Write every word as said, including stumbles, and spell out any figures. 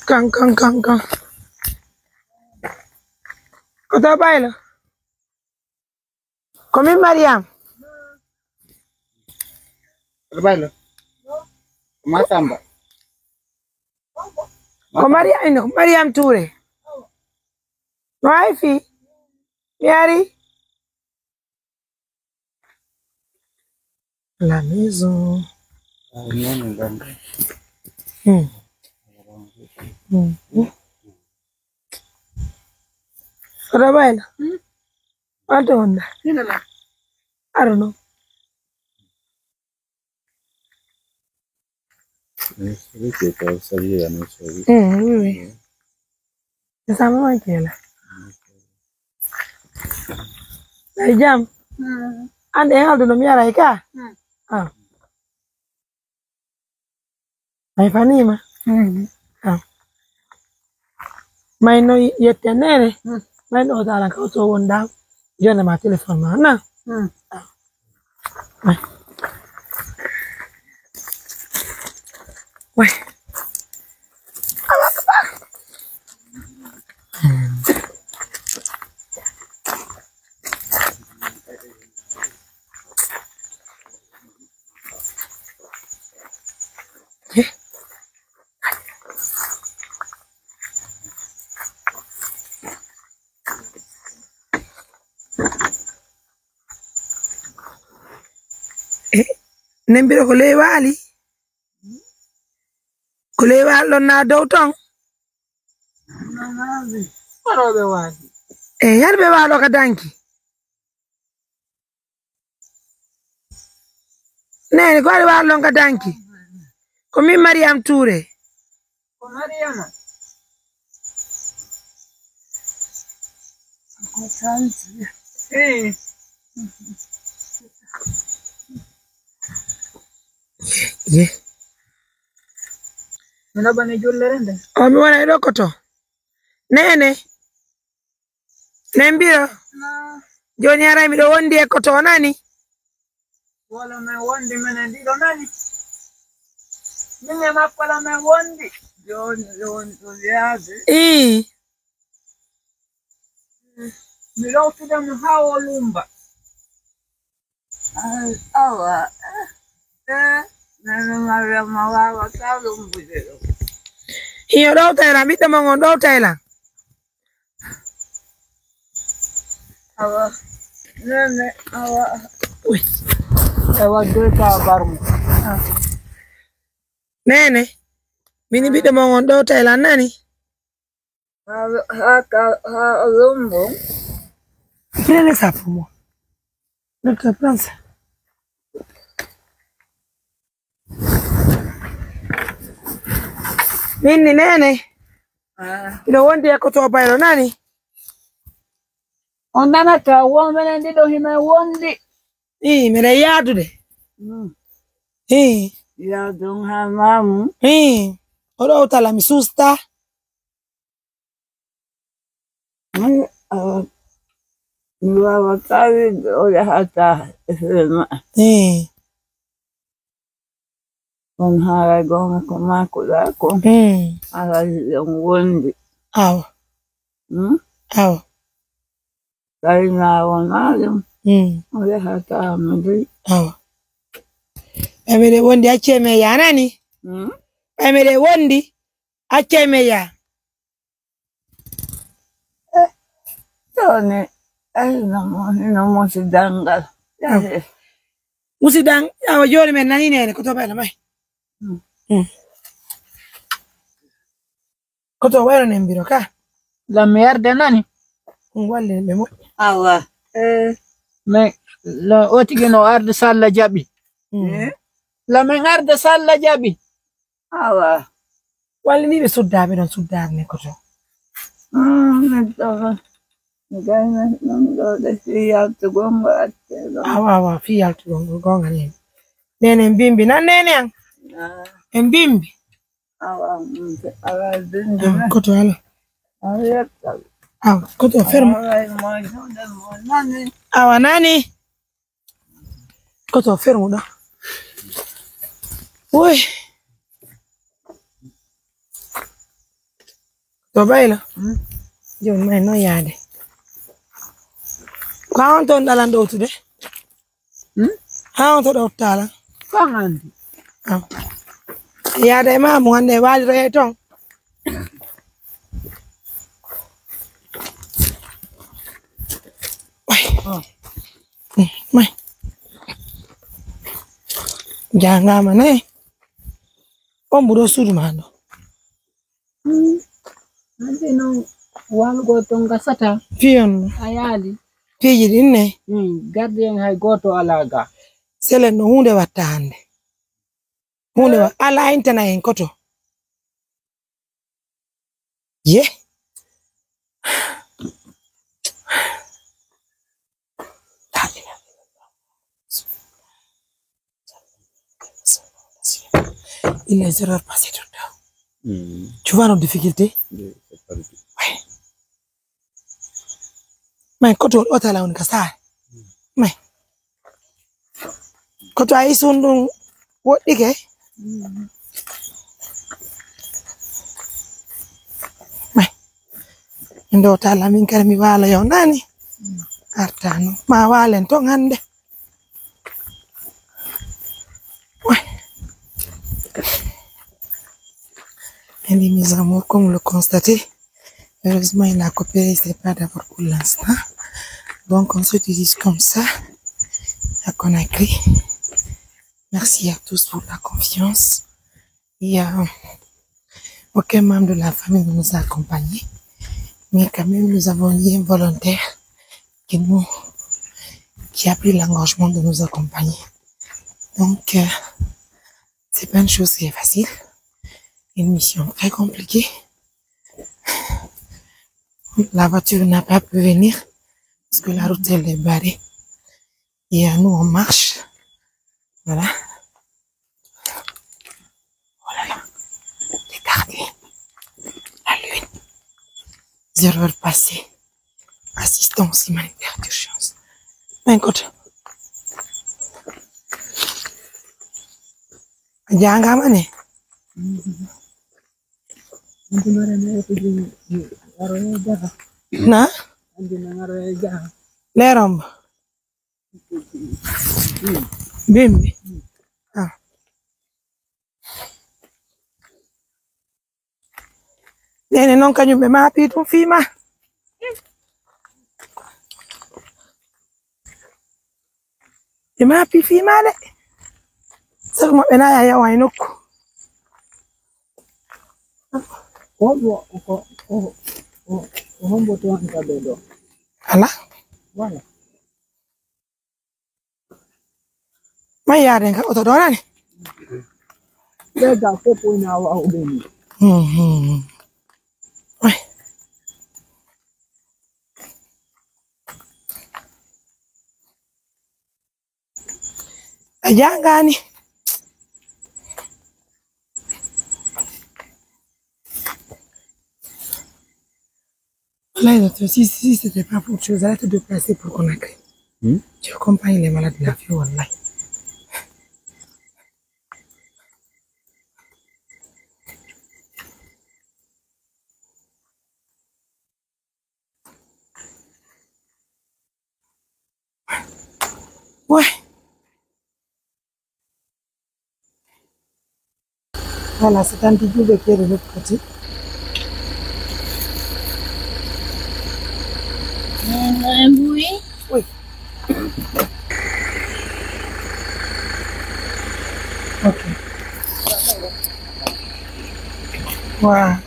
Kan, kan, kan, kan. Ko to Baylo? Ko min Mariam? Ko Baylo? Ko Masamba? Ko Mariam, ino, Mariam Touré. No hay fii? Mi ari? La maison. Hmm. Hmm. Ko to Baylo? Hmm? Anto Honda? Ina la. I don't know. Rike ka sabiya no sabi. Mm, oui, oui. Esa mo man kela. Ay jam. Mm. Ande en aldu no mi ara ka. Mm. Ah. Ay fanima. Mm. Ah. May no yette nene. Mm. May no dala ka to wonda. Jona ma téléphone ma na. Mm. Ah. Eh, nembiro ko ley waali? Ko ley waali ɗon naa dow ton? Warooɓe waali. Eh, yar ɓe waalo ka danki. Nene, ko ari waalo ɗon ka danki? Ko min Mariam Touré. Ko Mariama. Ko tanti. Eh. Ye. Mi naɓane jullere nde. O mi wona e ɗo koto. Nene. Nembiro. Jooni haray miɗo wondi e koto, o nani? Wala men wondi menen ɗiɗo nani? Min e makko la men wondi. Jooni ɗo woni ɗo yaade. Ii. Mi ɗowtude mo haa o lumba. Ay, awa. Eh, nene Mariama waawata lumbude ɗo. Iyo, ɗowtay lan, ɓiɗɗo mon on ɗowtay lan. Awa. Nene, awa. Uy. Awa, dota barmo. Nene, mini ɓiɗɗo mon on ɗowtay lan nani? Haa, haa, haa lumbo. Prenez ça pour moi. Docteur, prends ça. Min ni nene. Ah. Miɗo wondi e koto Baylo nani. On nanata, won menen ɗiɗo himen wondi. Ii, miɗen yaadude. Mm. Ii. Yaadun haa maamu. Ii. Oɗo tala mi susta. Ay, awa, mi waawataa wiide o yahataa e hoore ma. Ee. Kono haray goonga ko maakuɗaa kon. Ee. Haray hiɗen wondi. Awa. Hmm? Awa. Tawi na wonaa ɗum. Hmm. O yahataa mo dey. Awa. Ɓay meɗen wondi, accee men yaa nani? Hmm? Ɓay meɗen wondi, accee men yaa. Eh, jooni, ay, no mo-, no musidangal. Awa. Eh. Musidan-, awa, jooni men nani nene, ko to ɓayla may. Hmm. Hmm. Ko to wayno nen biro ka? Lammi yarde nani? Ɗum walle ɓe moƴƴi. Awa. Eh. Mais, la, o tigi no arde Salla jaɓi. Mm. Eh? La men arde Salla jaɓi. Awa. Walle ni ɓe sudda, ɓe ɗon suddaade ne ko to. Mm, mi ɗo, mi gayna ɗum ɗo de fii yaltugol ngo atte ɗo. Awa, awa, fii yaltugol ngo, goonga ni. Nene en bimbi, nan nene an. Ah. En bimbi. Awa, mm, ala bimbi. Awa, koto ala. Awa, yetta. Awa, koto fermo. Awa, mo juuɗe mo nani. Awa, nani. Koto fermo ɗo. Woy. To Bayla. Hmm? Jooni may no yaade. Ko a on ton ɗalan ɗowtude? Hmm? A on to ɗowtalan? Ko an andi? Ah. Yaade e maamu hannde e waaliroyee ton. Way. Hmm, may. Jaangaama ne. On mbuɗo suudu maa ɗo. Hmm. Hannde non waalugol ton gasata. Fiyon. A yaali. Piiji ɗin ne. Hmm. Gardien hay gooto alaa ga. Selen no huunde watta hannde. Huunde wa-, alaa intana en koto. Ye. Il est zéro heure passé tout le temps. Hmm. Tu vois nos difficultés? Oui, c'est pas du tout. Ouais. Mais koto o tala on ka saare. Mais koto a isun ɗum woɗɗike. Mais ndo tala min kadi mi waala yo nani. Artano. Ma waalen ton hannde. Ouais. Et les, mes amours, comme vous le constatez, heureusement, il a coupé, c'est pas d'abord pour l'instant. Donc, on se dirige comme ça à Conakry. Merci à tous pour la confiance. Il y a aucun membre de la famille ne nous a accompagnés, mais quand même, nous avons eu un volontaire qui nous, qui a pris l'engagement de nous accompagner. Donc, euh, c'est pas une chose qui est facile, une mission très compliquée. La voiture n'a pas pu venir parce que la route, elle est barrée. Et euh, nous, on marche. Voilà. Oh là là. Regardez. La lune. Zéro heure passée. Assistance humanitaire d'urgence. Écoute. Jangama ne. Na? Leeron ba. Bimbi. Ah. Nene non kañum ɓe maapi ɗum fii ma. Ɓe maapi fii ma de. Sabu maɓɓe na yaha yawa e nokku. Hombo, ko, ko, ko, ko hombo to wonta ɓe ɗo? Ala. Wala. Mai yaden ka oto ɗo nani. Ɓe ga fof ina wawɓe ni. Mhm. Ai. A jangani. Wallahi, docteur, si, si c'était pas pour autre chose, j'allais te déplacer pour Conakry. Hmm? Tu accompagnes les malades de la vie, wallahi. Ouais. Voilà, c'est un bijou de pied de l'autre côté. Euh, oui. Oui. Ok. Voilà.